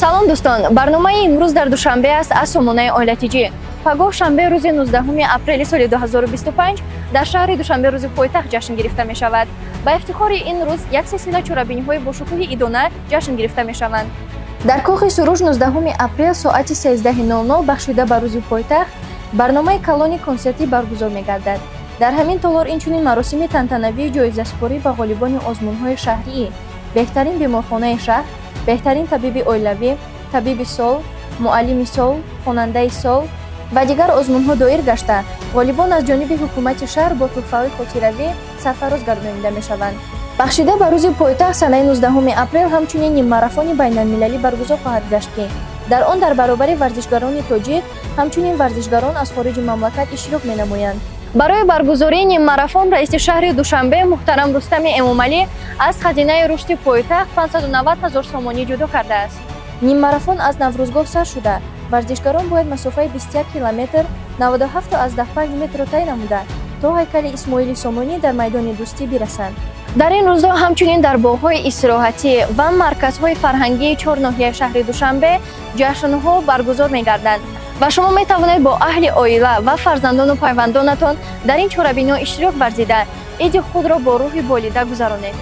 Салом, дӯстон! Барномаи «Имрӯз дар Душанбе» аст аз сомонаи Оила Тиҷӣ. Пагоҳ, шанбе, рӯзи 19 апрели соли 2025, дар шаҳри Душанбе Рӯзи пойтахт ҷашн гирифта мешавад. Ба ифтихори ин рӯз як силсила чорабиниҳои бошукӯҳи идона ҷашн гирифта мешаванд. Дар Кохи Суруш 19 апрел соати 13:00 бахшида ба Рӯзи пойтахт барномаи калони консертӣ баргузор мегардад. Дар ҳамин толор инчунин маросими тантанавии ҷоизасупорӣ ба ғолибони озмунҳои шаҳрии «Беҳтарин беморхонаи шаҳр», «Беҳтарин табиби оилавӣ», «Табиби сол», «Муаллими сол», «Хонандаи сол» ва дигар озмунҳо доир гашта, ғолибон аз ҷониби ҳукумати шаҳр бо тӯҳфаҳои хотиравӣ сарфароз гардонида мешаванд. Бахшида ба Рӯзи пойтахт санаи 19 апрел ҳамчунин ниммарафони байналмилалӣ баргузор хоҳад гашт, ки дар он дар баробари варзишгарони тоҷик ҳамчунин варзишгарон аз хориҷи мамлакат иштирок менамоянд. Барои баргузории ниммарафон раиси шаҳри Душанбе муҳтарам Рустами Эмомалӣ аз хазинаи рушди пойтахт 590 ҳазор сомонӣ ҷудо кардааст. Ниммарафон аз Наврӯзгоҳ сар шуда, варзишгарон бояд масофаи 21 километр 97,5 метрро тай намуда, то ҳайкали Исмоили Сомонӣ дар майдони Дӯстӣ бирасанд. Дар ин рӯзҳо ҳамчунин дар боғҳои истироҳатӣ ва марказҳои фарҳангии чор ноҳияи шаҳри Душанбе ҷашнҳо баргузор мегарданд ва шумо метавонед бо аҳли оила ва фарзандону пайвандонатон дар ин чорабиниҳо иштирок варзида, иди худро бо рӯҳи болида гузаронед.